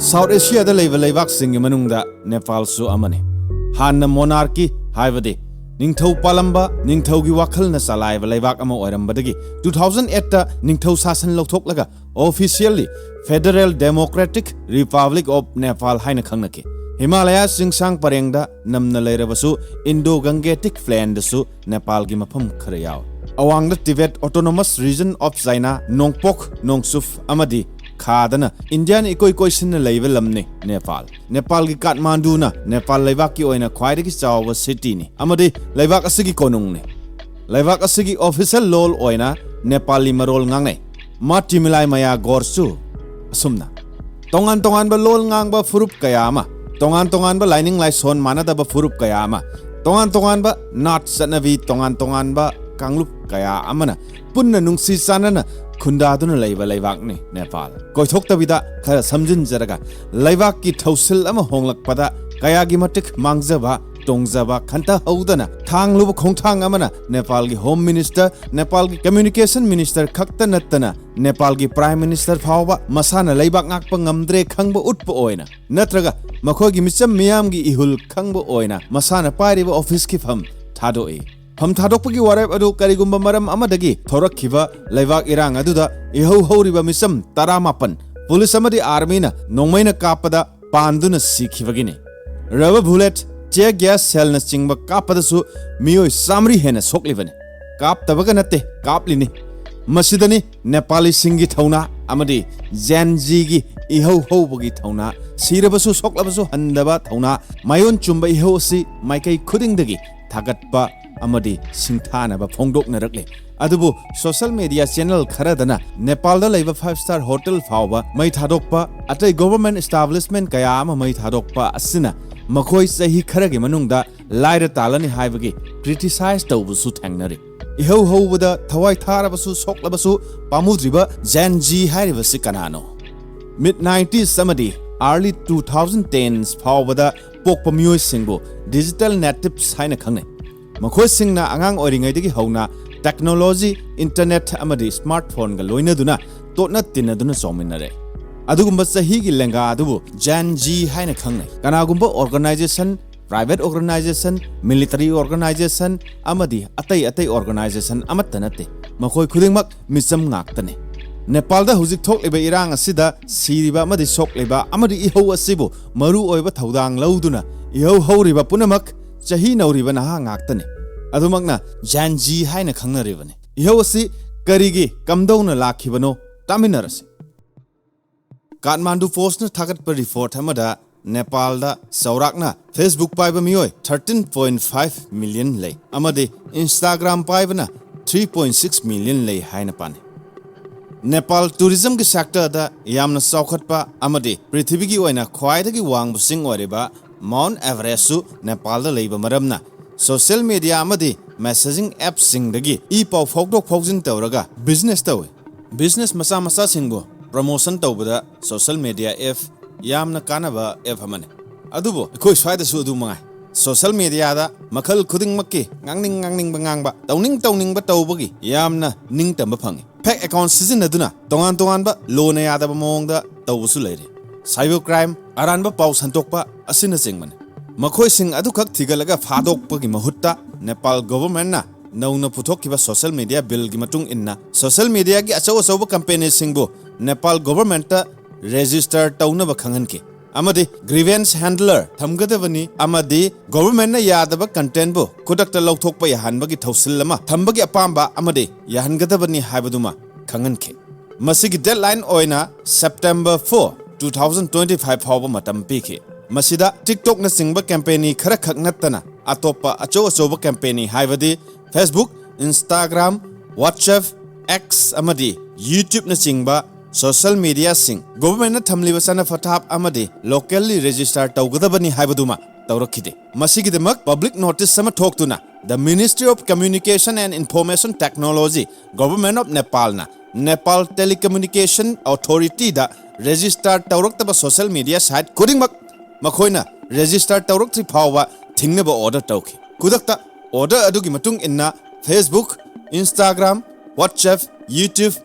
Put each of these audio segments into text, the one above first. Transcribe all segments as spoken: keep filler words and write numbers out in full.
South ꯑꯦꯁꯤꯌꯥꯗ ꯂꯩꯕ ꯂꯩꯕꯥꯛꯁꯤꯡꯒꯤ ꯃꯅꯨꯡꯗ ꯅꯦꯄꯥꯜꯁꯨ ꯑꯃꯅꯤ꯫ ꯍꯥꯟꯅ ꯃꯣꯅꯥꯔꯀꯤ, ꯍꯥꯏꯕꯗꯤ ꯅꯤꯡꯊꯧ ꯄꯥꯜꯂꯝꯕ, ꯅꯤꯡꯊꯧꯒꯤ ꯋꯥꯈꯜꯅ ꯆꯂꯥꯏꯕ ꯂꯩꯕꯥꯛ ꯑꯃ ꯑꯣꯏꯔꯝꯕꯗꯒꯤ two thousand eight ꯇ ꯅꯤꯡꯊꯧ ꯁꯥꯁꯟ ꯂꯧꯊꯣꯛꯂꯒ officially Federal Democratic Republic of Nepal ꯍꯥꯏꯅ ꯈꯪꯅꯈꯤ꯫ ꯍꯤꯃꯥꯂꯌꯥ ꯆꯤꯡꯁꯥꯡ ꯄꯔꯦꯡꯗ ꯅꯝꯅ ꯂꯩꯔꯕꯁꯨ Indo-Gangetic Plain ꯗꯁꯨ ꯅꯦꯄꯥꯜꯒꯤ ꯃꯐꯝ ꯈꯔ ꯌꯥꯎꯏ꯫ ꯑꯋꯥꯡꯗ Tibet Autonomous Region of China, ꯅꯣꯡꯄꯣꯛ, ꯅꯣꯡꯆꯨꯞ ꯑꯃꯗꯤ ꯈꯥꯗꯅ ꯏꯟꯗꯤꯌꯥꯅ ꯏꯀꯣꯏ ꯀꯣꯏꯁꯤꯟꯅ ꯂꯩꯕ ꯂꯝꯅꯤ ꯅꯦꯄꯥꯜ꯫ ꯅꯦꯄꯥꯜꯒꯤ ꯀꯥꯊꯃꯥꯟꯗꯨꯅ ꯅꯦꯄꯥꯜ ꯂꯩꯕꯥꯛꯀꯤ ꯑꯣꯏꯅ ꯈ꯭ꯋꯥꯏꯗꯒꯤ ꯆꯥꯎꯕ city ꯅꯤ ꯑꯃꯗꯤ ꯂꯩꯕꯥꯛ ꯑꯁꯤꯒꯤ ꯀꯣꯅꯨꯡꯅꯤ꯫ ꯂꯩꯕꯥꯛ ꯑꯁꯤꯒꯤ official ꯂꯣꯜ ꯑꯣꯏꯅ ꯅꯦꯄꯥꯂꯤ ꯃꯔꯣꯜ ꯉꯥꯡꯅꯩ꯫ ꯃꯥꯇꯤꯃꯤꯂꯥꯏ ꯃꯌꯥ ꯒꯣꯔꯁꯨ ꯑꯁꯨꯝꯅ ꯇꯣꯉꯥꯟ ꯇꯣꯉꯥꯟꯕ ꯂꯣꯜ ꯉꯥꯡꯕ ꯐꯨꯔꯨꯞ ꯀꯌꯥ ꯑꯃ, ꯇꯣꯉꯥꯟ ꯇꯣꯉꯥꯟꯕ ꯂꯥꯏꯅꯤꯡ ꯂꯥꯏꯁꯣꯟ ꯃꯥꯟꯅꯗꯕ ꯐꯨꯔꯨꯞ ꯀꯌꯥ ꯑꯃ, ꯇꯣꯉꯥꯟ ꯇꯣꯉꯥꯟꯕ ꯅꯥꯠ ꯆꯠꯅꯕꯤ, ꯇꯣꯉꯥꯟ ꯇꯣꯉꯥꯟꯕ ꯀꯥꯡꯂꯨꯞ ꯀꯌꯥ ꯑꯃꯅ ꯄꯨꯟꯅ ꯅꯨꯡꯁꯤ ꯆꯥꯟꯅꯅ ꯈꯨꯟꯗꯥꯗꯨꯅ ꯂꯩꯕ ꯂꯩꯕꯥꯛꯅꯤ ꯅꯦꯄꯥꯜ꯫ ꯀꯣꯏꯊꯣꯛꯇꯕꯤꯗ ꯈꯔ ꯁꯝꯖꯤꯟꯖꯔꯒ, ꯂꯩꯕꯥꯛꯀꯤ ꯊꯧꯁꯤꯜ ꯑꯃ ꯍꯣꯡꯂꯛꯄꯗ ꯀꯌꯥꯒꯤ ꯃꯇꯤꯛ ꯃꯥꯡꯖꯕ ꯇꯣꯡꯖꯕ ꯈꯟꯊꯍꯧꯗꯅ ꯊꯥꯡꯂꯨꯕ ꯈꯣꯡꯊꯥꯡ ꯑꯃꯅ ꯅꯦꯄꯥꯜꯒꯤ Home Minister, ꯅꯦꯄꯥꯜꯒꯤ Communication Minister ꯈꯛꯇ ꯅꯠꯇꯅ ꯅꯦꯄꯥꯜꯒꯤ Prime Minister ꯐꯥꯎꯕ ꯃꯁꯥꯅ ꯂꯩꯕꯥꯛ ꯉꯥꯛꯄ ꯉꯝꯗ꯭ꯔꯦ ꯈꯪꯕ ꯎꯠꯄ ꯑꯣꯏꯅ ꯅꯠꯇ꯭ꯔꯒ ꯃꯈꯣꯏꯒꯤ ꯃꯤꯆꯝ ꯃꯤꯌꯥꯝꯒꯤ ꯏꯍꯨꯜ ꯈꯪꯕ ꯑꯣꯏꯅ ꯃꯁꯥꯅ ꯄꯥꯏꯔꯤꯕ office ꯀꯤ ꯐꯝ ꯊꯥꯗꯣꯛꯏ꯫ ꯐꯝ ꯊꯥꯗꯣꯛꯄꯒꯤ ꯋꯥꯔꯦꯞ ꯑꯗꯨ ꯀꯔꯤꯒꯨꯝꯕ ꯃꯔꯝ ꯑꯃꯗꯒꯤ ꯊꯣꯔꯛꯈꯤꯕ ꯂꯩꯕꯥꯛ ꯏꯔꯥꯡ ꯑꯗꯨꯗ ꯏꯍꯧ ꯍꯧꯔꯤꯕ ꯃꯤꯆꯝ ꯇꯔꯥꯃꯥꯄꯟ police ꯑꯃꯗꯤ army ꯅ ꯅꯣꯡꯃꯩꯅ ꯀꯥꯞꯄꯗ ꯄꯥꯟꯗꯨꯅ ꯁꯤꯈꯤꯕꯒꯤꯅꯤ꯫ Rubber bullet, tear gas shell ꯅꯆꯤꯡꯕ ꯀꯥꯞꯄꯗꯁꯨ ꯃꯤꯑꯣꯏ ꯆꯥꯃꯔꯤ ꯍꯦꯟꯅ ꯁꯣꯛꯂꯤꯕꯅꯤ꯫ ꯀꯥꯞꯇꯕꯒ ꯅꯠꯇꯦ, ꯀꯥꯞꯂꯤꯅꯤ꯫ ꯃꯁꯤꯗꯅꯤ ꯅꯦꯄꯥꯂꯤꯁꯤꯡꯒꯤ ꯊꯧꯅꯥ ꯑꯃꯗꯤ Gen Z ꯒꯤ ꯏꯍꯧ ꯍꯧꯕꯒꯤ ꯊꯧꯅꯥ, ꯁꯤꯔꯕꯁꯨ ꯁꯣꯛꯂꯕꯁꯨ ꯍꯟꯗꯕ ꯊꯧꯅꯥ, ꯃꯥꯏꯑꯣꯟ ꯆꯨꯝꯕ ꯏꯍꯧ ꯑꯁꯤ ꯃꯥꯏꯀꯩ ꯈꯨꯗꯤꯡꯗꯒꯤ ꯊꯥꯒꯠꯄ ꯑꯃꯗꯤ ꯁꯤꯡꯊꯥꯅꯕ ꯐꯣꯡꯗꯣꯛꯅꯔꯛꯂꯤ꯫ ꯑꯗꯨꯕꯨ social media channel ꯈꯔꯗꯅ ꯅꯦꯄꯥꯜꯗ ꯂꯩꯕ five star hotel ꯐꯥꯎꯕ ꯃꯩ ꯊꯥꯗꯣꯛꯄ, ꯑꯇꯩ government establishment ꯀꯌꯥ ꯑꯃ ꯃꯩ ꯊꯥꯗꯣꯛꯄ ꯑꯁꯤꯅ ꯃꯈꯣꯏ ꯆꯍꯤ ꯈꯔꯒꯤ ꯃꯅꯨꯡꯗ ꯂꯥꯏꯔ ꯇꯥꯜꯂꯅꯤ ꯍꯥꯏꯕꯒꯤ criticize ꯇꯧꯕꯁꯨ ꯊꯦꯡꯅꯔꯤ꯫ ꯏꯍꯧ ꯍꯧꯕꯗ ꯊꯋꯥꯏ ꯊꯥꯔꯕꯁꯨ ꯁꯣꯛꯂꯕꯁꯨ ꯄꯥꯝꯃꯨꯗ꯭ꯔꯤꯕ Gen Z ꯍꯥꯏꯔꯤꯕꯁꯤ ꯀꯅꯥꯅꯣ? Mid nineties ꯑꯃꯗꯤ early two thousand tens ꯐꯥꯎꯕꯗ ꯄꯣꯛꯄ ꯃꯤꯑꯣꯏꯁꯤꯡꯕꯨ digital natives ꯍꯥꯏꯅ ꯈꯪꯅꯩ꯫ ꯃꯈꯣꯏꯁꯤꯡꯅ ꯑꯉꯥꯡ ꯑꯣꯏꯔꯤꯉꯩꯗꯒꯤ ꯍꯧꯅ technology, internet ꯑꯃꯗꯤ smartphone ꯒ ꯂꯣꯏꯅꯗꯨꯅ ꯇꯣꯠꯅ ꯇꯤꯟꯅꯗꯨꯅ ꯆꯥꯎꯃꯤꯟꯅꯔꯦ꯫ ꯑꯗꯨꯒꯨꯝꯕ ꯆꯍꯤꯒꯤ ꯂꯦꯡꯒꯥ ꯑꯗꯨꯕꯨ Gen Z ꯍꯥꯏꯅ ꯈꯪꯅꯩ꯫ ꯀꯅꯥꯒꯨꯝꯕ organization, private organization, military organization ꯑꯃꯗꯤ ꯑꯇꯩ ꯑꯇꯩ organization ꯑꯃꯠꯇ ꯅꯠꯇꯦ꯫ ꯃꯈꯣꯏ ꯈꯨꯗꯤꯡꯃꯛ ꯃꯤꯆꯝ ꯉꯥꯛꯇꯅꯤ꯫ ꯅꯦꯄꯥꯜꯗ ꯍꯧꯖꯤꯛ ꯊꯣꯛꯂꯤꯕ ꯏꯔꯥꯡ ꯑꯁꯤꯗ ꯁꯤꯔꯤꯕ ꯑꯃꯗꯤ ꯁꯣꯛꯂꯤꯕ ꯑꯃꯗꯤ ꯏꯍꯧ ꯑꯁꯤꯕꯨ ꯃꯔꯨ ꯑꯣꯏꯕ ꯊꯧꯗꯥꯡ ꯂꯧꯗꯨꯅ ꯏꯍꯧ ꯍꯧꯔꯤꯕ ꯄꯨꯝꯅꯃꯛ ꯆꯍꯤ ꯅꯧꯔꯤꯕ ꯅꯍꯥ ꯉꯥꯛꯇꯅꯤ꯫ ꯑꯗꯨꯃꯛꯅ Gen Z ꯍꯥꯏꯅ ꯈꯪꯅꯔꯤꯕꯅꯤ꯫ ꯏꯍꯧ ꯑꯁꯤ ꯀꯔꯤꯒꯤ ꯀꯝꯗꯧꯅ ꯂꯥꯛꯈꯤꯕꯅꯣ ꯇꯥꯃꯤꯟꯅꯔꯁꯤ꯫ ꯀꯥꯊꯃꯥꯟꯗꯨ ꯄꯣꯁꯅ ꯊꯥꯒꯠꯄ ꯔꯤꯄꯣꯔꯠ ꯑꯃꯗ ꯅꯦꯄꯥꯜꯗ ꯆꯥꯎꯔꯥꯛꯅ Facebook ꯄꯥꯏꯕ ꯃꯤꯑꯣꯏ thirteen point five million ꯂꯩ ꯑꯃꯗꯤ Instagram ꯄꯥꯏꯕꯅ three point six million ꯂꯩ ꯍꯥꯏꯅ ꯄꯥꯅꯩ꯫ ꯅꯦꯄꯥꯜ ꯇꯨꯔꯤꯖꯝꯒꯤ ꯁꯦꯛꯇꯔꯗ ꯌꯥꯝꯅ ꯆꯥꯎꯈꯠꯄ ꯑꯃꯗꯤ ꯄ꯭ꯔꯤꯊꯤꯕꯤꯒꯤ ꯑꯣꯏꯅ ꯈ꯭ꯋꯥꯏꯗꯒꯤ ꯋꯥꯡꯕ ꯆꯤꯡ ꯑꯣꯏꯔꯤꯕ ꯃꯥꯎꯟꯠ ꯑꯦꯚꯔꯦꯁꯁꯨ ꯅꯦꯄꯥꯜꯗ ꯂꯩꯕ ꯃꯔꯝꯅ social media ꯑꯃꯗꯤ messaging appꯁꯤꯡꯗꯒꯤ ꯏ ꯄꯥꯎ ꯐꯥꯎꯗꯣꯛ ꯐꯥꯎꯖꯤꯟ ꯇꯧꯔꯒ business ꯇꯧꯏ꯫ Business ꯃꯆꯥ ꯃꯆꯥꯁꯤꯡꯕꯨ promotion ꯇꯧꯕꯗ social media app ꯌꯥꯝꯅ ꯀꯥꯟꯅꯕ app ꯑꯃꯅꯤ꯫ ꯑꯗꯨꯕꯨ ꯑꯩꯈꯣꯏ ꯁ꯭ꯋꯥꯏꯗꯁꯨ ꯑꯗꯨ ꯃꯉꯥꯏ꯫ Social mediaꯗ ꯃꯈꯜ ꯈꯨꯗꯤꯡꯃꯛꯀꯤ ꯉꯥꯡꯅꯤꯡ ꯉꯥꯡꯅꯤꯡꯕ ꯉꯥꯡꯕ, ꯇꯧꯅꯤꯡ ꯇꯧꯅꯤꯡꯕ ꯇꯧꯕꯒꯤ ꯌꯥꯝꯅ ꯅꯤꯡꯇꯝꯕ ꯐꯪꯏ꯫ Fake account ꯁꯤꯖꯤꯟꯅꯗꯨꯅ ꯇꯣꯉꯥꯟ ꯇꯣꯉꯥꯟꯕ ꯂꯣꯅ ꯌꯥꯗꯕ ꯃꯑꯣꯡꯗ ꯇꯧꯕꯁꯨ ꯂꯩꯔꯤ꯫ Cyber crime, ꯑꯔꯥꯟꯕ ꯄꯥꯎ ꯁꯟꯗꯣꯛꯄ ꯑꯁꯤꯅꯆꯤꯡꯕꯅꯤ꯫ ꯃꯈꯣꯏꯁꯤꯡ ꯑꯗꯨꯈꯛ ꯊꯤꯒꯠꯂꯒ ꯐꯥꯗꯣꯛꯄꯒꯤ ꯃꯍꯨꯠꯇ ꯅꯦꯄꯥꯜ governmentꯅ ꯅꯧꯅ ꯄꯨꯊꯣꯛꯈꯤꯕ social media billꯒꯤ ꯃꯇꯨꯡ ꯏꯟꯅ social mediaꯒꯤ ꯑꯆꯧ ꯑꯆꯧꯕ companyꯁꯤꯡꯕꯨ ꯅꯦꯄꯥꯜ governmentꯇ register ꯇꯧꯅꯕ ꯈꯪꯍꯟꯈꯤ ꯑꯃꯗꯤ grievance handler ꯊꯝꯒꯗꯕꯅꯤ ꯑꯃꯗꯤ governmentꯅ ꯌꯥꯗꯕ contentꯕꯨ ꯈꯨꯗꯛꯇ ꯂꯧꯊꯣꯛꯄ ꯌꯥꯍꯟꯕꯒꯤ ꯊꯧꯁꯤꯜ ꯑꯃ ꯊꯝꯕꯒꯤ ꯑꯄꯥꯝꯕ ꯑꯃꯗꯤ ꯌꯥꯍꯟꯒꯗꯕꯅꯤ ꯍꯥꯏꯕꯗꯨꯃ ꯈꯪꯍꯟꯈꯤ꯫ ꯃꯁꯤꯒꯤ deadline ꯑꯣꯏꯅ September four, two thousand twenty-five ꯐꯥꯎꯕ ꯃꯇꯝ ꯄꯤꯈꯤ꯫ ꯃꯁꯤꯗ TikTokꯅꯆꯤꯡꯕ company ꯈꯔꯈꯛ ꯅꯠꯇꯅ ꯑꯇꯣꯞꯄ ꯑꯆꯧ ꯑꯆꯧꯕ company ꯍꯥꯏꯕꯗꯤ Facebook, Instagram, WhatsApp, X ꯑꯃꯗꯤ YouTubeꯅꯆꯤꯡꯕ social mediaꯁꯤꯡ governmentꯅ ꯊꯝꯂꯤꯕ ꯆꯠꯅ ꯄꯊꯥꯞ ꯑꯃꯗꯤ locally register ꯇꯧꯒꯗꯕꯅꯤ ꯍꯥꯏꯕꯗꯨꯃ ꯇꯧꯔꯛꯈꯤꯗꯦ꯫ ꯃꯁꯤꯒꯤꯗꯃꯛ public notice ꯑꯃ ꯊꯣꯛꯇꯨꯅ the Ministry of Communication and Information Technology, Government of Nepalꯅ Nepal Telecommunication Authorityꯗ register ꯇꯧꯔꯛꯇꯕ social media site ꯈꯨꯗꯤꯡꯃꯛ ꯃꯈꯣꯏꯅ register ꯇꯧꯔꯛꯇ꯭ꯔꯤ ꯐꯥꯎꯕ ꯊꯤꯡꯅꯕ order ꯇꯧꯈꯤ꯫ ꯈꯨꯗꯛꯇ order ꯑꯗꯨꯒꯤ ꯃꯇꯨꯡ ꯏꯟꯅ Facebook, Instagram, WhatsApp, YouTube,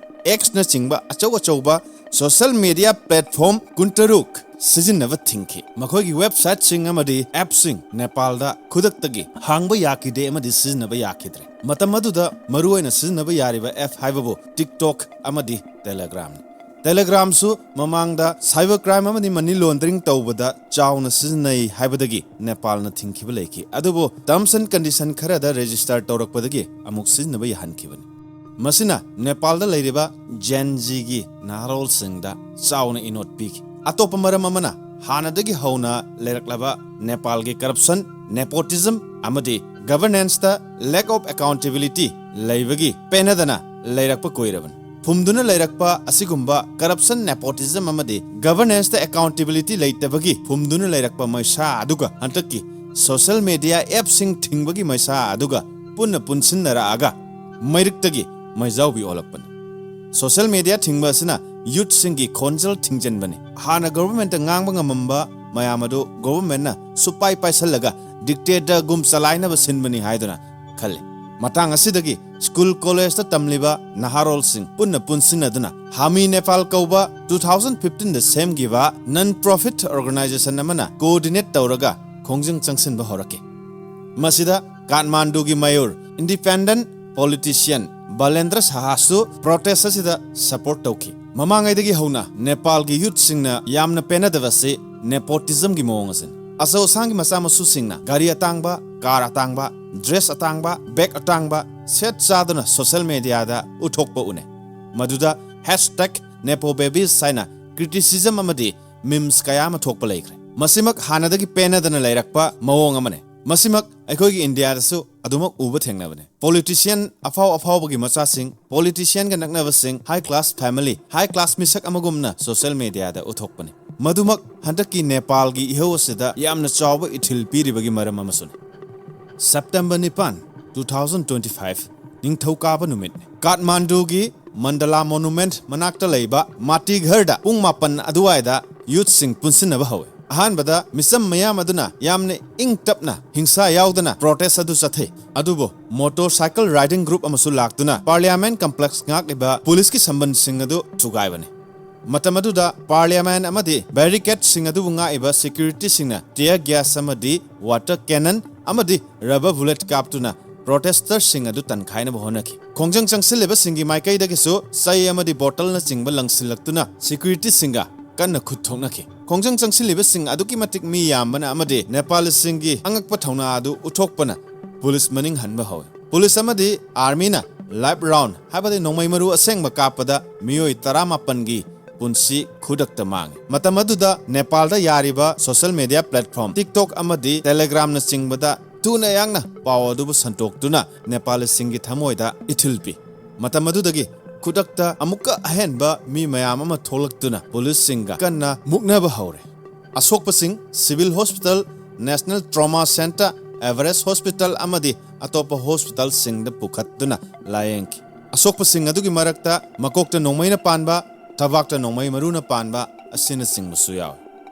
Xꯅꯆꯤꯡꯕ ꯑꯆꯧ ꯑꯆꯧꯕ ꯁꯣꯁꯤꯌꯦꯜ ꯃꯤꯗꯤꯌꯥ ꯄ꯭ꯂꯦꯠꯐꯣꯔꯝ ꯀꯨꯟꯇꯔꯨꯛ ꯁꯤꯖꯤꯟꯅꯕ ꯊꯤꯡꯈꯤ꯫ ꯃꯈꯣꯏꯒꯤ ꯋꯦꯕꯁꯥꯏꯠꯁꯤꯡ ꯑꯃꯗꯤ ꯑꯦꯞꯁꯤꯡ ꯅꯦꯄꯥꯜꯗ ꯈꯨꯗꯛꯇꯒꯤ ꯍꯥꯡꯕ ꯌꯥꯈꯤꯗꯦ ꯑꯃꯗꯤ ꯁꯤꯖꯤꯟꯅꯕ ꯌꯥꯈꯤꯗ꯭ꯔꯦ꯫ ꯃꯇꯝ ꯑꯗꯨꯗ ꯃꯔꯨꯑꯣꯏꯅ ꯁꯤꯖꯤꯟꯅꯕ ꯌꯥꯔꯤꯕ ꯑꯦꯞ ꯍꯥꯏꯕꯕꯨ TikTok ꯑꯃꯗꯤ Telegramꯅꯤ꯫ Telegramꯁꯨ ꯃꯃꯥꯡꯗ cyber crime ꯑꯃꯗꯤ money laundering ꯇꯧꯕꯗ ꯆꯥꯎꯅ ꯁꯤꯖꯤꯟꯅꯩ ꯍꯥꯏꯕꯗꯒꯤ ꯅꯦꯄꯥꯜꯅ ꯊꯤꯡꯈꯤꯕ ꯂꯩꯈꯤ꯫ ꯑꯗꯨꯕꯨ terms and condition ꯈꯔꯗ register ꯇꯧꯔꯛꯄꯗꯒꯤ ꯑꯃꯨꯛ ꯁꯤꯖꯤꯟꯅꯕ ꯌꯥꯍꯟꯈꯤꯕꯅꯤ꯫ ꯃꯁꯤꯅ ꯅꯦꯄꯥꯜꯗ ꯂꯩꯔꯤꯕ Gen Zꯒꯤ ꯅꯍꯥꯔꯣꯜꯁꯤꯡꯗ ꯆꯥꯎꯅ ꯏꯅꯣꯠ ꯄꯤꯈꯤ꯫ ꯑꯇꯣꯞꯄ ꯃꯔꯝ ꯑꯃꯅ ꯍꯥꯟꯅꯗꯒꯤ ꯍꯧꯅ ꯂꯩꯔꯛꯂꯕ ꯅꯦꯄꯥꯜꯒꯤ corruption, nepotism ꯑꯃꯗꯤ governanceꯇ lack of accountability ꯂꯩꯕꯒꯤ ꯄꯦꯟꯅꯗꯅ ꯂꯩꯔꯛꯄ ꯀꯨꯏꯔꯕꯅꯤ꯫ ꯐꯨꯝꯗꯨꯅ ꯂꯩꯔꯛꯄ ꯑꯁꯤꯒꯨꯝꯕ corruption, nepotism ꯑꯃꯗꯤ governanceꯇ accountability ꯂꯩꯇꯕꯒꯤ ꯐꯨꯝꯗꯨꯅ ꯂꯩꯔꯛꯄ ꯃꯩꯁꯥ ꯑꯗꯨꯒ ꯍꯟꯗꯛꯀꯤ social media appꯁꯤꯡ ꯊꯤꯡꯕꯒꯤ ꯃꯩꯁꯥ ꯑꯗꯨꯒ ꯄꯨꯟꯅ ꯄꯨꯟꯁꯤꯟꯅꯔꯛꯑꯒ ꯃꯩꯔꯤꯛꯇꯒꯤ ꯃꯩꯖꯥꯎꯕꯤ ꯑꯣꯜꯂꯛꯄꯅꯤ꯫ Social media ꯊꯤꯡꯕ ꯑꯁꯤꯅ youthꯁꯤꯡꯒꯤ ꯈꯣꯟꯖꯦꯜ ꯊꯤꯡꯖꯤꯟꯕꯅꯤ꯫ ꯍꯥꯟꯅ governmentꯇ ꯉꯥꯡꯕ ꯉꯝꯃꯝꯕ ꯃꯌꯥꯝ ꯑꯗꯨ governmentꯅ ꯁꯨꯄꯥꯏ ꯄꯥꯏꯁꯜꯂꯒ dictatorꯒꯨꯝ ꯆꯂꯥꯏꯅꯕ ꯁꯤꯟꯕꯅꯤ ꯍꯥꯏꯗꯨꯅ ꯈꯜꯂꯤ꯫ ꯃꯇꯥꯡ ꯑꯁꯤꯗꯒꯤ school collegeꯇ ꯇꯝꯂꯤꯕ ꯅꯍꯥꯔꯣꯜꯁꯤꯡ ꯄꯨꯟꯅ ꯄꯨꯟꯁꯤꯟꯅꯗꯨꯅ ꯍꯥꯃꯤ ꯅꯦꯄꯥꯜ ꯀꯧꯕ two thousand fifteenꯗ ꯁꯦꯝꯈꯤꯕ non profit organization ꯑꯃꯅ coordinate ꯇꯧꯔꯒ ꯈꯣꯡꯖꯪ ꯆꯪꯁꯤꯟꯕ ꯍꯧꯔꯛꯈꯤ꯫ ꯃꯁꯤꯗ ꯀꯥꯊꯃꯥꯟꯗꯨꯒꯤ mayor, independent politician ꯕꯂꯦꯟꯗ꯭ꯔ ꯁꯍꯥꯁꯨ protest ꯑꯁꯤꯗ support ꯇꯧꯈꯤ꯫ ꯃꯃꯥꯡꯉꯩꯗꯒꯤ ꯍꯧꯅ ꯅꯦꯄꯥꯜꯒꯤ youthꯁꯤꯡꯅ ꯌꯥꯝꯅ ꯄꯦꯟꯅꯗꯕꯁꯤ nepotismꯒꯤ ꯃꯑꯣꯡ ꯑꯁꯤꯅꯤ꯫ ꯑꯆꯧ ꯑꯁꯥꯡꯒꯤ ꯃꯆꯥ ꯃꯁꯨꯁꯤꯡꯅ ꯒꯥꯔꯤ ꯑꯇꯥꯡꯕ, car ꯑꯇꯥꯡꯕ, dress ꯑꯇꯥꯡꯕ, bag ꯑꯇꯥꯡꯕ ꯁꯦꯠ ꯆꯥꯗꯨꯅ social mediaꯗ ꯎꯠꯊꯣꯛꯄ ꯎꯅꯩ꯫ ꯃꯗꯨꯗ hashtag nepobabies ꯍꯥꯏꯅ criticism ꯑꯃꯗꯤ memes ꯀꯌꯥ ꯑꯃ ꯊꯣꯛꯄ ꯂꯩꯈ꯭ꯔꯦ꯫ ꯃꯁꯤꯃꯛ ꯍꯥꯟꯅꯗꯒꯤ ꯄꯦꯟꯅꯗꯅ ꯂꯩꯔꯛꯄ ꯃꯑꯣꯡ ꯑꯃꯅꯤ꯫ ꯃꯁꯤꯃꯛ ꯑꯩꯈꯣꯏꯒꯤ ꯏꯟꯗꯤꯌꯥꯗꯁꯨ ꯑꯗꯨꯃꯛ ꯎꯕ ꯊꯦꯡꯅꯕꯅꯤ꯫ Politician ꯑꯐꯥꯎ ꯑꯐꯥꯎꯕꯒꯤ ꯃꯆꯥꯁꯤꯡ, politicianꯒ ꯅꯛꯅꯕꯁꯤꯡ, high class family, high class ꯃꯤꯁꯛ ꯑꯃꯒꯨꯝꯅ social mediaꯗ ꯎꯠꯊꯣꯛꯄꯅꯤ꯫ ꯃꯗꯨꯃꯛ ꯍꯟꯗꯛꯀꯤ ꯅꯦꯄꯥꯜꯒꯤ ꯏꯍꯧ ꯑꯁꯤꯗ ꯌꯥꯝꯅ ꯆꯥꯎꯕ ꯏꯊꯤꯜ ꯄꯤꯔꯤꯕꯒꯤ ꯃꯔꯝ ꯑꯃꯁꯨꯅꯤ꯫ September ꯅꯤꯄꯥꯟ, two thousand twenty-five, ꯅꯤꯡꯊꯧꯀꯥꯕ ꯅꯨꯃꯤꯠꯅꯤ꯫ ꯀꯥꯊꯃꯥꯟꯗꯨꯒꯤ ꯃꯟꯗꯂꯥ monument ꯃꯅꯥꯛꯇ ꯂꯩꯕ ꯃꯥꯇꯤꯘꯔꯗ ꯄꯨꯡ ꯃꯥꯄꯟ ꯑꯗꯨꯋꯥꯏꯗ youthꯁꯤꯡ ꯄꯨꯟꯁꯤꯟꯅꯕ ꯍꯧꯏ꯫ ꯑꯍꯥꯟꯕꯗ ꯃꯤꯆꯝ ꯃꯌꯥꯝ ꯑꯗꯨꯅ ꯌꯥꯝꯅ ꯏꯪ ꯇꯞꯅ, ꯍꯤꯡꯁꯥ ꯌꯥꯎꯗꯅ protest ꯑꯗꯨ ꯆꯠꯊꯩ꯫ ꯑꯗꯨꯕꯨ motorcycle riding group ꯑꯃꯁꯨ ꯂꯥꯛꯇꯨꯅ Parliament complex ꯉꯥꯛꯂꯤꯕ ꯄꯨꯂꯤꯁꯀꯤ ꯁꯝꯕꯟꯁꯤꯡ ꯑꯗꯨ ꯊꯨꯒꯥꯏꯕꯅꯤ꯫ ꯃꯇꯝ ꯑꯗꯨꯗ Parliament ꯑꯃꯗꯤ barricade ꯁꯤꯡ ꯑꯗꯨꯕꯨ ꯉꯥꯛꯏꯕ security ꯁꯤꯡꯅ tear gas ꯑꯃꯗꯤ water cannon ꯑꯃꯗꯤ rubber bullet ꯀꯥꯞꯇꯨꯅ protester ꯁꯤꯡ ꯑꯗꯨ ꯇꯟꯈꯥꯏꯅꯕ ꯍꯣꯠꯅꯈꯤ꯫ ꯈꯣꯡꯖꯪ ꯆꯪꯁꯤꯜꯂꯤꯕꯁꯤꯡꯒꯤ ꯃꯥꯏꯀꯩꯗꯒꯤꯁꯨ ꯆꯩ ꯑꯃꯗꯤ bottle ꯅꯆꯤꯡꯕ ꯂꯪꯁꯤꯜꯂꯛꯇꯨꯅ security ꯁꯤꯡꯒ ꯀꯟꯅ ꯈꯨꯠ ꯊꯣꯛꯅꯈꯤ꯫ ꯈꯣꯡꯖꯪ ꯆꯪꯁꯤꯜꯂꯤꯕꯁꯤꯡ ꯑꯗꯨꯛꯀꯤ ꯃꯇꯤꯛ ꯃꯤ ꯌꯥꯝꯕꯅ ꯑꯃꯗꯤ ꯅꯦꯄꯥꯂꯤꯁꯤꯡꯒꯤ ꯑꯉꯛꯄ ꯊꯧꯅꯥ ꯑꯗꯨ ꯎꯠꯊꯣꯛꯄꯅ ꯄꯨꯂꯤꯁ ꯃꯅꯤꯡ ꯍꯟꯕ ꯍꯧꯏ꯫ ꯄꯨꯂꯤꯁ ꯑꯃꯗꯤ army ꯅ live round, ꯍꯥꯏꯕꯗꯤ ꯅꯣꯡꯃꯩ ꯃꯔꯨ ꯑꯁꯦꯡꯕ ꯀꯥꯞꯄꯗ ꯃꯤꯑꯣꯏ ꯇꯔꯥꯃꯥꯄꯟꯒꯤ ꯄꯨꯟꯁꯤ ꯈꯨꯗꯛꯇ ꯃꯥꯡꯉꯤ꯫ ꯃꯇꯝ ꯑꯗꯨꯗ ꯅꯦꯄꯥꯜꯗ ꯌꯥꯔꯤꯕ social media platform TikTok ꯑꯃꯗꯤ Telegram ꯅꯆꯤꯡꯕꯗ ꯊꯨꯅ ꯌꯥꯡꯅ ꯄꯥꯎ ꯑꯗꯨꯕꯨ ꯁꯟꯗꯣꯛꯇꯨꯅ ꯅꯦꯄꯥꯂꯤꯁꯤꯡꯒꯤ ꯊꯃꯣꯏꯗ ꯏꯊꯤꯜ ꯄꯤ꯫ ꯃꯇꯝ ꯑꯗꯨꯗꯒꯤ ꯈꯨꯗꯛꯇ ꯑꯃꯨꯛꯀ ꯑꯍꯦꯟꯕ ꯃꯤ ꯃꯌꯥꯝ ꯑꯃ ꯊꯣꯛꯂꯛꯇꯨꯅ ꯄꯨꯂꯤꯁꯁꯤꯡꯒ ꯀꯟꯅ ꯃꯨꯛꯅꯕ ꯍꯧꯔꯦ꯫ ꯑꯁꯣꯛꯄꯁꯤꯡ civil hospital, National Trauma Centre, Everest Hospital ꯑꯃꯗꯤ ꯑꯇꯣꯞꯄ hospital ꯁꯤꯡꯗ ꯄꯨꯈꯠꯇꯨꯅ ꯂꯥꯌꯦꯡꯈꯤ꯫ ꯑꯁꯣꯛꯄꯁꯤꯡ ꯑꯗꯨꯒꯤ ꯃꯔꯛꯇ ꯃꯀꯣꯛꯇ ꯅꯣꯡꯃꯩꯅ ꯄꯥꯟꯕ, ꯊꯕꯥꯛꯇ ꯅꯣꯡꯃꯩ ꯃꯔꯨꯅ ꯄꯥꯟꯕ ꯑꯁꯤꯅꯆꯤꯡꯕꯁꯨ ꯌꯥꯎꯏ꯫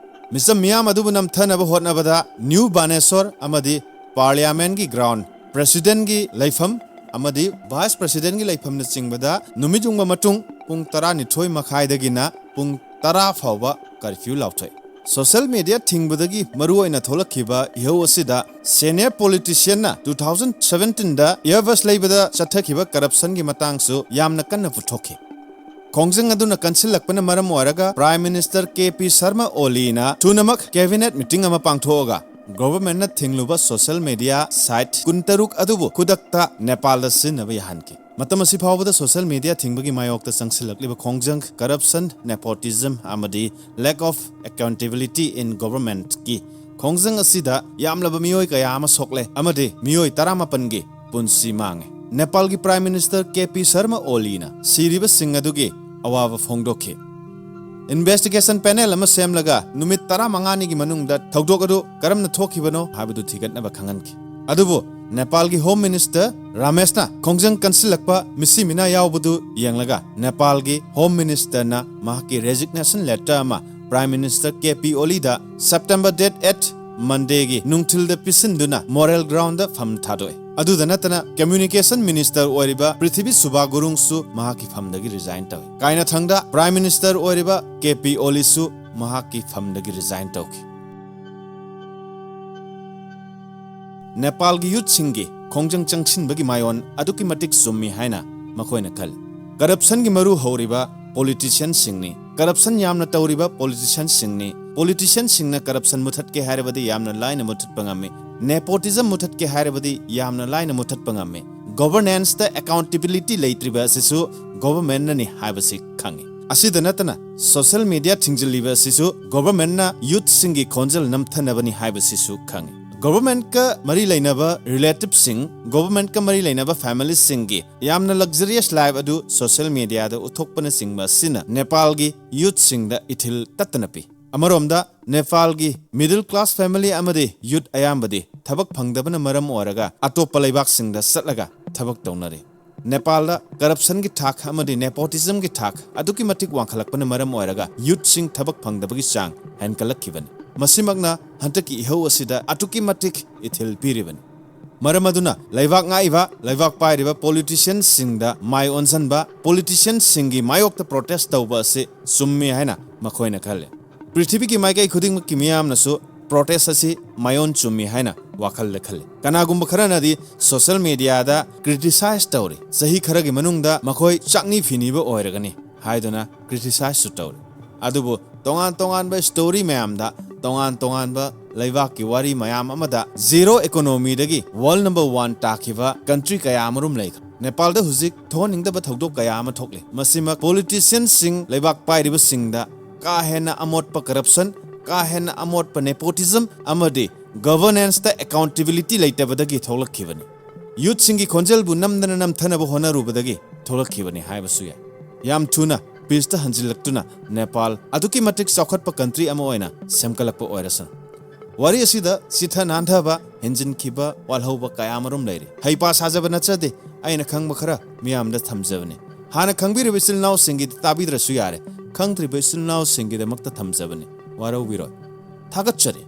ꯃꯤꯆꯝ ꯃꯤꯌꯥꯝ ꯑꯗꯨꯕꯨ ꯅꯝꯊꯅꯕ ꯍꯣꯠꯅꯕꯗ New Baneswar ꯑꯃꯗꯤ Parliament ꯀꯤ ground, President ꯀꯤ ꯂꯩꯐꯝ ꯑꯃꯗꯤ Vice President ꯀꯤ ꯂꯩꯐꯝꯅꯆꯤꯡꯕꯗ ꯅꯨꯃꯤꯠ ꯌꯨꯡꯕ ꯃꯇꯨꯡ ꯄꯨꯡ ꯇꯔꯥꯅꯤꯊꯣꯏ ꯃꯈꯥꯏꯗꯒꯤꯅ ꯄꯨꯡ ꯇꯔꯥ ꯐꯥꯎꯕ curfew ꯂꯥꯎꯊꯣꯛꯏ꯫ Social media ꯊꯤꯡꯕꯗꯒꯤ ꯃꯔꯨꯑꯣꯏꯅ ꯊꯣꯛꯂꯛꯈꯤꯕ ꯏꯍꯧ ꯑꯁꯤꯗ senior politician ꯅ two thousand seventeen ꯗ Airbus ꯂꯩꯕꯗ ꯆꯠꯊꯈꯤꯕ corruption ꯒꯤ ꯃꯇꯥꯡꯁꯨ ꯌꯥꯝꯅ ꯀꯟꯅ ꯄꯨꯊꯣꯛꯈꯤ꯫ ꯈꯣꯡꯖꯪ ꯑꯗꯨꯅ ꯀꯟꯁꯤꯜꯂꯛꯄꯅ ꯃꯔꯝ ꯑꯣꯏꯔꯒ Prime Minister K P Sharma ꯑꯣꯂꯤꯅ ꯊꯨꯅꯃꯛ cabinet meeting ꯑꯃ ꯄꯥꯡꯊꯣꯛꯑꯒ government ꯅ ꯊꯤꯡꯂꯨꯕ social media site ꯀꯨꯟꯇꯔꯨꯛ ꯑꯗꯨꯕꯨ ꯈꯨꯗꯛꯇ ꯅꯦꯄꯥꯜꯗ ꯁꯤꯖꯤꯟꯅꯕ ꯌꯥꯍꯟꯈꯤ꯫ ꯃꯇꯝ ꯑꯁꯤ ꯐꯥꯎꯕꯗ social media ꯊꯤꯡꯕꯒꯤ ꯃꯥꯌꯣꯛꯇ ꯆꯪꯁꯤꯜꯂꯛꯂꯤꯕ ꯈꯣꯡꯖꯪ, corruption, nepotism ꯑꯃꯗꯤ lack of accountability in government ꯀꯤ ꯈꯣꯡꯖꯪ ꯑꯁꯤꯗ ꯌꯥꯝꯂꯕ ꯃꯤꯑꯣꯏ ꯀꯌꯥ ꯑꯃ ꯁꯣꯛꯂꯦ ꯑꯃꯗꯤ ꯃꯤꯑꯣꯏ ꯇꯔꯥꯃꯥꯄꯟꯒꯤ ꯄꯨꯟꯁꯤ ꯃꯥꯡꯉꯦ꯫ ꯅꯦꯄꯥꯜꯒꯤ Prime Minister K P Sharma ꯑꯣꯂꯤꯅ ꯁꯤꯔꯤꯕꯁꯤꯡ ꯑꯗꯨꯒꯤ ꯑꯋꯥꯕ ꯐꯣꯡꯗꯣꯛꯈꯤ꯫ Investigation panel ꯑꯃ ꯁꯦꯝꯂꯒ ꯅꯨꯃꯤꯠ ꯇꯔꯥꯃꯉꯥꯅꯤꯒꯤ ꯃꯅꯨꯡꯗ ꯊꯧꯗꯣꯛ ꯑꯗꯨ ꯀꯔꯝꯅ ꯊꯣꯛꯈꯤꯕꯅꯣ ꯍꯥꯏꯕꯗꯨ ꯊꯤꯒꯠꯅꯕ ꯈꯪꯍꯟꯈꯤ꯫ ꯑꯗꯨꯕꯨ ꯅꯦꯄꯥꯜꯒꯤ Home Minister ꯔꯥꯃꯦꯁꯅ ꯈꯣꯡꯖꯪ ꯀꯟꯁꯤꯜꯂꯛꯄ, ꯃꯤꯁꯤ ꯃꯤꯅꯥ ꯌꯥꯎꯕꯗꯨ ꯌꯦꯡꯂꯒ ꯅꯦꯄꯥꯜꯒꯤ Home Minister ꯅ ꯃꯍꯥꯛꯀꯤ resignation letter ꯑꯃ Prime Minister K P ꯑꯣꯂꯤꯗ September date eight, Monday ꯒꯤ ꯅꯨꯡꯊꯤꯜꯗ ꯄꯤꯁꯤꯟꯗꯨꯅ moral ground ꯗ ꯐꯝ ꯊꯥꯗꯣꯛꯏ꯫ ꯑꯗꯨꯗ ꯅꯠꯇꯅ communication minister ꯑꯣꯏꯔꯤꯕ ꯄ꯭ꯔꯤꯊꯤꯕꯤ ꯁꯨꯕꯥ ꯒꯨꯔꯨꯡꯁꯨ ꯃꯍꯥꯛꯀꯤ ꯐꯝꯗꯒꯤ resign ꯇꯧꯏ꯫ ꯀꯥꯏꯅꯊꯪꯗ prime minister ꯑꯣꯏꯔꯤꯕ ꯀꯦ ꯄꯤ ꯑꯣꯂꯤꯁꯨ ꯃꯍꯥꯛꯀꯤ ꯐꯝꯗꯒꯤ resign ꯇꯧꯈꯤ꯫ ꯅꯦꯄꯥꯜꯒꯤ youthꯁꯤꯡꯒꯤ ꯈꯣꯡꯖꯪ ꯆꯪꯁꯤꯟꯕꯒꯤ ꯃꯥꯏꯑꯣꯟ ꯑꯗꯨꯛꯀꯤ ꯃꯇꯤꯛ ꯆꯨꯝꯃꯤ ꯍꯥꯏꯅ ꯃꯈꯣꯏꯅ ꯈꯜꯂꯤ꯫ Corruptionꯒꯤ ꯃꯔꯨ ꯍꯧꯔꯤꯕ politicianꯁꯤꯡꯅꯤ꯫ Corruption ꯌꯥꯝꯅ ꯇꯧꯔꯤꯕ politicianꯁꯤꯡꯅꯤ꯫ Politicianꯁꯤꯡꯅ corruption ꯃꯨꯊꯠꯀꯦ ꯍꯥꯏꯔꯕꯗꯤ ꯌꯥꯝꯅ ꯂꯥꯏꯅ ꯃꯨꯊꯠꯄ ꯉꯝꯃꯤ꯫ Nepotism ꯃꯨꯊꯠꯀꯦ ꯍꯥꯏꯔꯕꯗꯤ ꯌꯥꯝꯅ ꯂꯥꯏꯅ ꯃꯨꯊꯠꯄ ꯉꯝꯃꯤ꯫ Governanceꯇ accountability ꯂꯩꯇ꯭ꯔꯤꯕ ꯑꯁꯤꯁꯨ governmentꯅꯅꯤ ꯍꯥꯏꯕꯁꯤ ꯈꯪꯉꯤ꯫ ꯑꯁꯤꯗ ꯅꯠꯇꯅ social media ꯊꯤꯡꯖꯤꯜꯂꯤꯕ ꯑꯁꯤꯁꯨ governmentꯅ youthꯁꯤꯡꯒꯤ ꯈꯣꯟꯖꯦꯜ ꯅꯝꯊꯅꯕꯅꯤ ꯍꯥꯏꯕꯁꯤꯁꯨ ꯈꯪꯉꯤ꯫ Governmentꯀ ꯃꯔꯤ ꯂꯩꯅꯕ relativeꯁꯤꯡ, governmentꯀ ꯃꯔꯤ ꯂꯩꯅꯕ familyꯁꯤꯡꯒꯤ ꯌꯥꯝꯅ luxurious life ꯑꯗꯨ social mediaꯗ ꯎꯠꯊꯣꯛꯄꯅꯆꯤꯡꯕ ꯑꯁꯤꯅ ꯅꯦꯄꯥꯜꯒꯤ youthꯁꯤꯡꯗ ꯏꯊꯤꯜ ꯇꯠꯇꯅ ꯄꯤ꯫ ꯑꯃꯔꯣꯝꯗ ꯅꯦꯄꯥꯜꯒꯤ middle class family ꯑꯃꯗꯤ youth ꯑꯌꯥꯝꯕꯗꯤ ꯊꯕꯛ ꯐꯪꯗꯕꯅ ꯃꯔꯝ ꯑꯣꯏꯔꯒ ꯑꯇꯣꯞꯄ ꯂꯩꯕꯥꯛꯁꯤꯡꯗ ꯆꯠꯂꯒ ꯊꯕꯛ ꯇꯧꯅꯔꯤ꯫ ꯅꯦꯄꯥꯜꯗ corruptionꯒꯤ ꯊꯥꯛ ꯑꯃꯗꯤ nepotismꯒꯤ ꯊꯥꯛ ꯑꯗꯨꯛꯀꯤ ꯃꯇꯤꯛ ꯋꯥꯡꯈꯠꯂꯛꯄꯅ ꯃꯔꯝ ꯑꯣꯏꯔꯒ youthꯁꯤꯡ ꯊꯕꯛ ꯐꯪꯗꯕꯒꯤ ꯆꯥꯡ ꯍꯦꯟꯒꯠꯂꯛꯈꯤꯕꯅꯤ꯫ ꯃꯁꯤꯃꯛꯅ ꯍꯟꯗꯛꯀꯤ ꯏꯍꯧ ꯑꯁꯤꯗ ꯑꯗꯨꯛꯀꯤ ꯃꯇꯤꯛ ꯏꯊꯤꯜ ꯄꯤꯔꯤꯕꯅꯤ꯫ ꯃꯔꯝ ꯑꯗꯨꯅ ꯂꯩꯕꯥꯛ ꯉꯥꯛꯏꯕ, ꯂꯩꯕꯥꯛ ꯄꯥꯏꯔꯤꯕ politicianꯁꯤꯡꯗ ꯃꯥꯏ ꯑꯣꯟꯁꯤꯟꯕ, politicianꯁꯤꯡꯒꯤ ꯃꯥꯌꯣꯛꯇ protest ꯇꯧꯕ ꯑꯁꯤ ꯆꯨꯝꯃꯤ ꯍꯥꯏꯅ ꯃꯈꯣꯏꯅ ꯈꯜꯂꯤ꯫ ꯄ꯭ꯔꯤꯊꯤꯕꯤꯒꯤ ꯃꯥꯏꯀꯩ ꯈꯨꯗꯤꯡꯃꯛꯀꯤ ꯃꯤꯌꯥꯝꯅꯁꯨ protest ꯑꯁꯤ ꯃꯥꯏꯑꯣꯟ ꯆꯨꯝꯃꯤ ꯍꯥꯏꯅ ꯋꯥꯈꯜꯗ ꯈꯜꯂꯤ꯫ ꯀꯅꯥꯒꯨꯝꯕ ꯈꯔꯅꯗꯤ social mediaꯗ criticize ꯇꯧꯔꯤ꯫ ꯆꯍꯤ ꯈꯔꯒꯤ ꯃꯅꯨꯡꯗ ꯃꯈꯣꯏ ꯆꯥꯛꯅꯤ ꯐꯤꯅꯤꯕ ꯑꯣꯏꯔꯒꯅꯤ ꯍꯥꯏꯗꯨꯅ criticizeꯁꯨ ꯇꯧꯔꯤ꯫ ꯑꯗꯨꯕꯨ ꯇꯣꯉꯥꯟ ꯇꯣꯉꯥꯟꯕ story ꯃꯌꯥꯝꯗ, ꯇꯣꯉꯥꯟ ꯇꯣꯉꯥꯟꯕ ꯂꯩꯕꯥꯛꯀꯤ ꯋꯥꯔꯤ ꯃꯌꯥꯝ ꯑꯃꯗ zero economyꯗꯒꯤ world number one ꯇꯥꯈꯤꯕ country ꯀꯌꯥ ꯑꯃꯔꯣꯝ ꯂꯩꯈ꯭ꯔꯦ꯫ ꯅꯦꯄꯥꯜꯗ ꯍꯧꯖꯤꯛ ꯊꯣꯛꯍꯟꯅꯤꯡꯗꯕ ꯊꯧꯗꯣꯛ ꯀꯌꯥ ꯑꯃ ꯊꯣꯛꯂꯤ꯫ ꯃꯁꯤꯃꯛ politicianꯁꯤꯡ, ꯂꯩꯕꯥꯛ ꯄꯥꯏꯔꯤꯕꯁꯤꯡꯗ ꯀꯥ ꯍꯦꯟꯅ ꯑꯃꯣꯠꯄ corruption, ꯀꯥ ꯍꯦꯟꯅ ꯑꯃꯣꯠꯄ nepotism ꯑꯃꯗꯤ governanceꯇ accountability ꯂꯩꯇꯕꯗꯒꯤ ꯊꯣꯛꯂꯛꯈꯤꯕꯅꯤ꯫ Youthꯁꯤꯡꯒꯤ ꯈꯣꯟꯖꯦꯜꯕꯨ ꯅꯝꯗꯅ ꯅꯝꯊꯅꯕ ꯍꯣꯠꯅꯔꯨꯕꯗꯒꯤ ꯊꯣꯛꯂꯛꯈꯤꯕꯅꯤ ꯍꯥꯏꯕꯁꯨ ꯌꯥꯏ꯫ ꯌꯥꯝ ꯊꯨꯅ peaceꯇ ꯍꯟꯖꯤꯜꯂꯛꯇꯨꯅ ꯅꯦꯄꯥꯜ ꯑꯗꯨꯛꯀꯤ ꯃꯇꯤꯛ ꯆꯥꯎꯈꯠꯄ country ꯑꯃ ꯑꯣꯏꯅ ꯁꯦꯝꯒꯠꯂꯛꯄ ꯑꯣꯏꯔꯁꯅꯨ꯫ ꯋꯥꯔꯤ ꯑꯁꯤꯗ ꯆꯤꯊ ꯅꯥꯟꯊꯕ, ꯍꯦꯟꯖꯤꯟꯈꯤꯕ, ꯋꯥꯜꯍꯧꯕ ꯀꯌꯥ ꯑꯃꯔꯣꯝ ꯂꯩꯔꯤ꯫ ꯍꯩꯄꯥ ꯁꯥꯖꯕ ꯅꯠꯆꯗꯦ, ꯑꯩꯅ ꯈꯪꯕ ꯈꯔ ꯃꯤꯌꯥꯝꯗ ꯊꯝꯖꯕꯅꯤ꯫ ꯍꯥꯟꯅ ꯈꯪꯕꯤꯔꯕ ꯏꯆꯤꯜ ꯏꯅꯥꯎꯁꯤꯡꯒꯤꯗꯤ ꯇꯥꯕꯤꯗ꯭ꯔꯁꯨ ꯌꯥꯔꯦ, ꯈꯪꯗ꯭ꯔꯤꯕ ꯏꯆꯤꯜ ꯏꯅꯥꯎꯁꯤꯡꯒꯤꯗꯃꯛꯇ ꯊꯝꯖꯕꯅꯤ, ꯋꯥꯔꯧꯕꯤꯔꯣꯏ꯫ ꯊꯥꯒꯠꯆꯔꯤ꯫